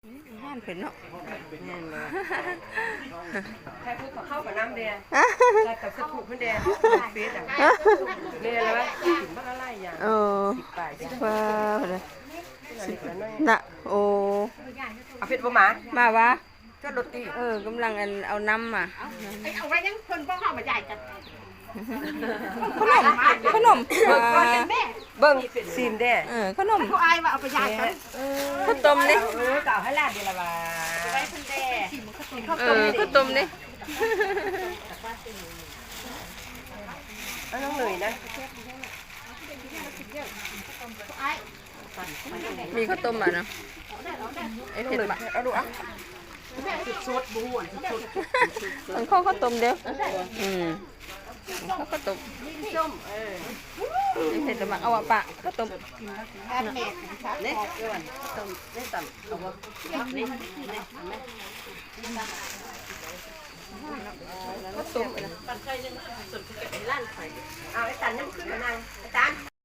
ຮ້ານເພິ່ນເນາະ ແມ່ນບໍ່? ໃຫ້ພວກເຂົາເຂົ້າມານຳແດ່ ແລ້ວກໍສະທຸເພິ່ນແດ່ ເຟສອ່ະ ແມ່ນແລ້ວ ກິນບັກຫຼາຍຢ່າງ ເອີ ສິບປາຍ ສິບປາຍ ນະ ໂອ້ ເອົາເຜັດບໍ່ມາ ມາວະ? ຈອດລົດຕິ ເອີ ກຳລັງອັນເອົານ້ຳມາ ເອົາໄວ້ຍັງເພິ່ນບໍ່ເອົາມາຢາຍກັນ ຂະໜົມ ຂະໜົມ ເບິ່ງ ເບິ່ງ ຊີມແດ່ ເອີ ຂະໜົມ ເຂົາອາຍວ່າເອົາໄປຢາຍກັນ ເອີ ເຂົ້າຕົ້ມນີ້ ເອີ ກໍເອົາໃຫ້ຫຼານເດລະວ່າ ເອົາໄວ້ເພິ່ນແດ່ ເອີ ເຂົ້າຕົ້ມນີ້ ເອົານ້ອງເລີຍນະ ມີເຂົ້າຕົ້ມມາເນາະ ເອີ ເຜັດມາ ເອົາດູອະ ສົດໆ ບໍ່ຮູ້ອັນສົດໆ ມັນຂໍເຂົ້າຕົ້ມເດີ້ ອືມ ເຂົ້າຕົ້ມ ເອີ ເຜັດລະມັກ ເອົາປະເຂົ້າຕົ້ມ ເດ້ ເອີ ເອົາບໍ່? ເຂົ້າຕົ້ມ ເອົາ ໄອ້ຕັນຍັງບໍ່ຂຶ້ນມານັ່ງ ໄອ້ຕັນ.